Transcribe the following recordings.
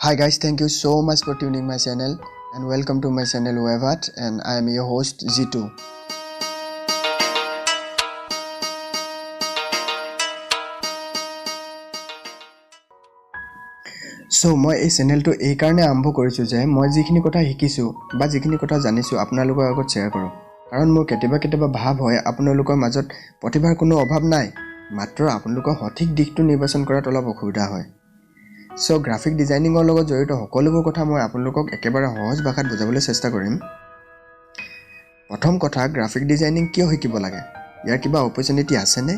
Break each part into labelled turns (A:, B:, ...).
A: Hi guys, thank you so much for tuning my channel and welcome to my channel WebArt, and I am your host Jitu. So মই এই চেনেলটো এই কাৰণে আৰম্ভ কৰিছোঁ যে মই যিখিনি কথা শিকিছোঁ বা যিখিনি কথা জানিছোঁ আপোনালোকৰ আগত শ্বেয়াৰ কৰোঁ, কাৰণ মোৰ কেতিয়াবা কেতিয়াবা ভাৱ হয় আপোনালোকৰ মাজত প্ৰতিভাৰ কোনো অভাৱ নাই, মাত্ৰ আপোনালোকৰ সঠিক দিশটো নিৰ্বাচন কৰাত অলপ অসুবিধা হয়। চ' গ্ৰাফিক ডিজাইনিঙৰ লগত জড়িত সকলোবোৰ কথা মই আপোনালোকক একেবাৰে সহজ ভাষাত বুজাবলৈ চেষ্টা কৰিম। প্ৰথম কথা, গ্ৰাফিক ডিজাইনিং কিয় শিকিব লাগে, ইয়াৰ কিবা অপৰচুনিটি আছেনে?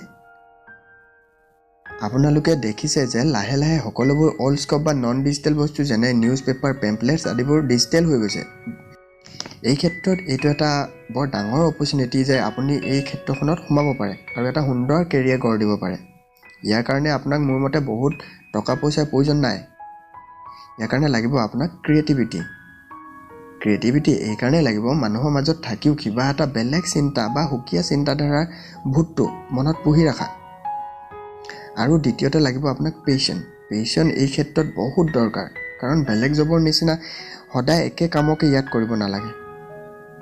A: আপোনালোকে দেখিছে যে লাহে লাহে সকলোবোৰ অল্ড স্কপ বা নন ডিজিটেল বস্তু যেনে নিউজ পেপাৰ, পেম্পলেটছ আদিবোৰ ডিজিটেল হৈ গৈছে। এই ক্ষেত্ৰত এইটো এটা বৰ ডাঙৰ অপৰচুনিটি যে আপুনি এই ক্ষেত্ৰখনত সোমাব পাৰে আৰু এটা সুন্দৰ কেৰিয়াৰ গঢ় দিব পাৰে। ইয়াৰ কাৰণে আপোনাক মোৰ মতে বহুত টকা পইচাৰ প্ৰয়োজন নাই। ইয়াৰ কাৰণে লাগিব আপোনাক ক্ৰিয়েটিভিটি। ক্ৰিয়েটিভিটি এইকাৰণেই লাগিব, মানুহৰ মাজত থাকিও কিবা এটা বেলেগ চিন্তা বা সুকীয়া চিন্তাধাৰাৰ ভূতটো মনত পুহি ৰাখা। আৰু দ্বিতীয়তে লাগিব আপোনাক পেচন। পেচন এই ক্ষেত্ৰত বহুত দৰকাৰ, কাৰণ বেলেগ জবৰ নিচিনা সদায় একে কামকে ইয়াত কৰিব নালাগে।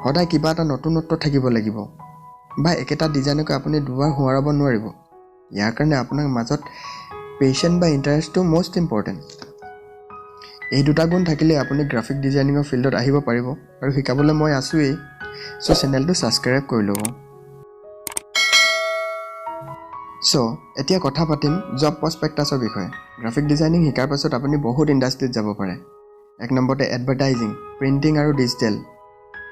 A: সদায় কিবা এটা নতুনত্ব থাকিব লাগিব বা একেটা ডিজাইনকে আপুনি দুবাৰ সোঁৱৰাব নোৱাৰিব। ইয়াৰ কাৰণে আপোনাৰ মাজত পেচন বা ইণ্টাৰেষ্টটো মষ্ট ইম্পৰ্টেণ্ট। এই দুটা গুণ থাকিলে আপুনি গ্ৰাফিক ডিজাইনিঙৰ ফিল্ডত আহিব পাৰিব আৰু শিকাবলৈ মই আছোঁৱেই। চ' চেনেলটো ছাবস্ক্ৰাইব কৰি ল'ব। চ' এতিয়া কথা পাতিম জব প্ৰস্পেক্টাছৰ বিষয়ে। গ্ৰাফিক ডিজাইনিং শিকাৰ পাছত আপুনি বহুত ইণ্ডাষ্ট্ৰীত যাব পাৰে। এক নম্বৰতে এডভাৰটাইজিং, প্ৰিণ্টিং আৰু ডিজিটেল।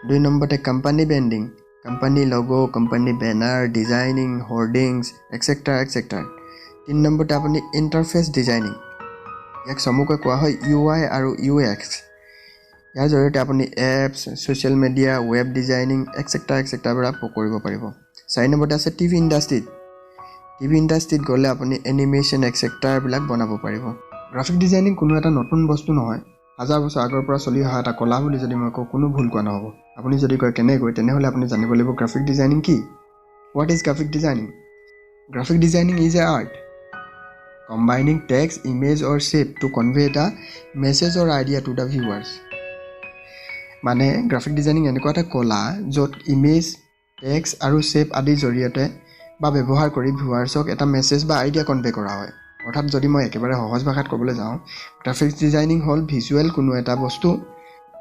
A: দুই নম্বৰতে company branding, company logo, company banner designing, hoardings, etcetera etcetera. তিনি নম্বৰতে আপুনি ইণ্টাৰফেচ ডিজাইনিং, ইয়াক চমুকৈ কোৱা হয় ইউ আই আৰু ইউ এক্স। ইয়াৰ জৰিয়তে আপুনি apps, social media, web designing etcetera এক্সেট্ৰাবিলাক কৰিব পাৰিব। চাৰি নম্বৰতে আছে টিভি ইণ্ডাষ্ট্ৰীত। টিভি ইণ্ডাষ্ট্ৰীত গ'লে আপুনি এনিমেশ্যন এক্সেট্ৰাবিলাক বনাব পাৰিব। গ্ৰাফিক ডিজাইনিং কোনো এটা নতুন বস্তু নহয়, হাজাৰ বছৰ আগৰ পৰা চলি অহা এটা কলা বুলি যদি মই কওঁ কোনো ভুল কোৱা নহ'ব। আপুনি যদি কয় কেনেকৈ, তেনেহ'লে আপুনি জানিব লাগিব গ্ৰাফিক ডিজাইনিং কি। What is graphic designing? Graphic designing is a art combining text, image or shape to convey the message or idea to the viewers. মানে গ্ৰাফিক ডিজাইনিং এনেকুৱা এটা কলা য'ত ইমেজ, টেক্সট আৰু শ্বেপ আদিৰ জৰিয়তে বা ব্যৱহাৰ কৰি ভিউৱাৰ্ছক এটা মেছেজ বা আইডিয়া কনভে কৰা হয়। অৰ্থাৎ যদি মই একেবাৰে সহজ ভাষাত ক'বলৈ যাওঁ, গ্ৰাফিক্স ডিজাইনিং হ'ল ভিজুৱেল কোনো এটা বস্তু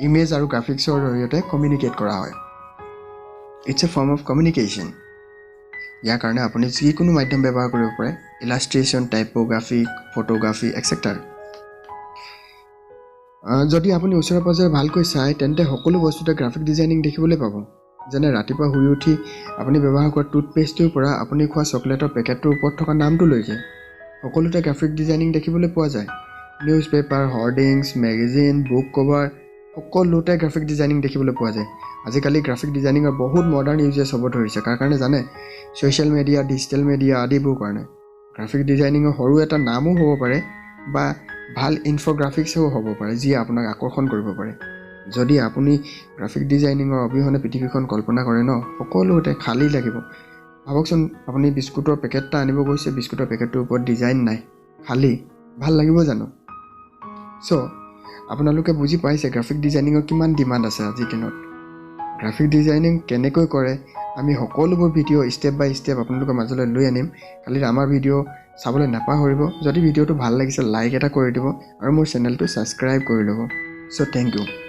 A: ইমেজ আৰু গ্ৰাফিক্সৰ জৰিয়তে কমিউনিকেট কৰা হয়। It's a form of communication. ইয়াৰ কাৰণে আপুনি যিকোনো মাধ্যম ব্যৱহাৰ কৰিব পাৰে, ইলাষ্ট্ৰেশ্যন, টাইপ'গ্ৰাফি, ফটোগ্ৰাফি এক্সেট্ৰা। যদি আপুনি ওচৰে পাঁজৰে ভালকৈ চায় তেন্তে সকলো বস্তুতে গ্ৰাফিক ডিজাইনিং দেখিবলৈ পাব। যেনে ৰাতিপুৱা শুই উঠি আপুনি ব্যৱহাৰ কৰা টুথপেষ্টটোৰ পৰা আপুনি খোৱা চকলেটৰ পেকেটটোৰ ওপৰত থকা নামটোলৈকে সকলোতে গ্ৰাফিক ডিজাইনিং দেখিবলৈ পোৱা যায়। News paper, hoardings, magazine, book cover সকলোতে গ্ৰাফিক ডিজাইনিং দেখিবলৈ পোৱা যায়। আজিকালি গ্ৰাফিক ডিজাইনিঙৰ বহুত মডাৰ্ণ ইউজেছ হ'ব ধৰিছে। কাৰ কাৰণে জানে? ছ'চিয়েল মিডিয়া, ডিজিটেল মিডিয়া আদিবোৰ কাৰণে। গ্ৰাফিক ডিজাইনিঙৰ সৰু এটা নামো হ'ব পাৰে বা ভাল ইনফ'গ্ৰাফিক্সো হ'ব পাৰে যিয়ে আপোনাক আকৰ্ষণ কৰিব পাৰে। যদি আপুনি গ্ৰাফিক ডিজাইনিঙৰ অবিহনে পৃথিৱীখন কল্পনা কৰে ন, সকলোতে খালী লাগিব। ভাবকচোন, আপুনি বিস্কুটৰ পেকেট এটা আনিব গৈছে, বিস্কুটৰ পেকেটটোৰ ওপৰত ডিজাইন নাই, খালী, ভাল লাগিব জানো? চ' আপোনালোকে বুজি পাইছে গ্ৰাফিক ডিজাইনিঙৰ কিমান ডিমাণ্ড আছে আজিৰ দিনত। গ্ৰাফিক ডিজাইনিং কেনেকৈ কৰে আমি সকলোবোৰ ভিডিঅ' ষ্টেপ বাই ষ্টেপ আপোনালোকৰ মাজলৈ লৈ আনিম। খালি আমাৰ ভিডিঅ' চাবলৈ নাপাহৰিব। যদি ভিডিঅ'টো ভাল লাগিছে লাইক এটা কৰি দিব আৰু মোৰ চেনেলটো ছাবস্ক্ৰাইব কৰি ল'ব। So thank you.